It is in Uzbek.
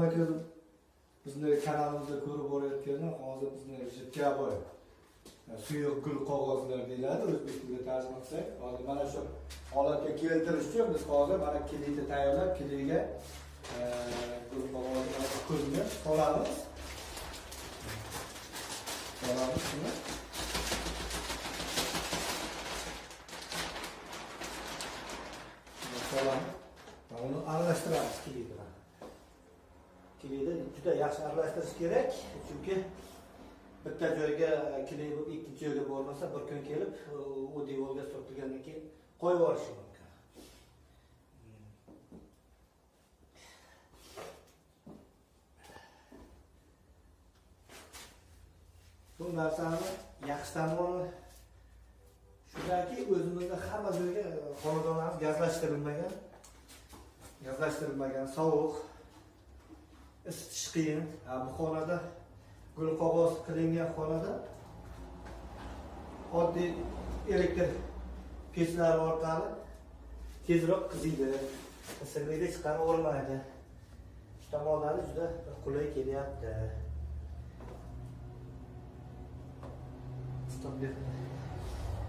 Aka, bizni kanalimizda ko'rib borayotganlar, hozir bizni жидкий suyuq gul qog'ozlar deyiladi, o'zbek tiliga tarjima qilsak. Hozir mana shu holatga keltirish uchun biz hozir mana kleyni tayyorlab, kleyga gul qog'ozi mana kulni solamiz. Solamiz shuni. Solamiz. Va uni aralashtiramiz kley bilan. Kleyni juda yaxshi aralashtirish kerak, chunki bitta joyga kley bo'lib, ikkinchi joyga bormasa, bir kun kelib u devorga surtilgandan keyin qo'yib yuborishi mumkin. Bu narsani yaxshi tomoni shundaki, o'zimizda hamma joyga xonadonlarimiz gazlashtirilmagan, sovuq, isitish qiyin. Bu xonada gul qog'oz qilingan xonada oddiy elektr pechlari orqali tezroq qiziydi, issiqlikni chiqarib olmaydi. Shu tomonlari juda qulay kelyapti. Stop.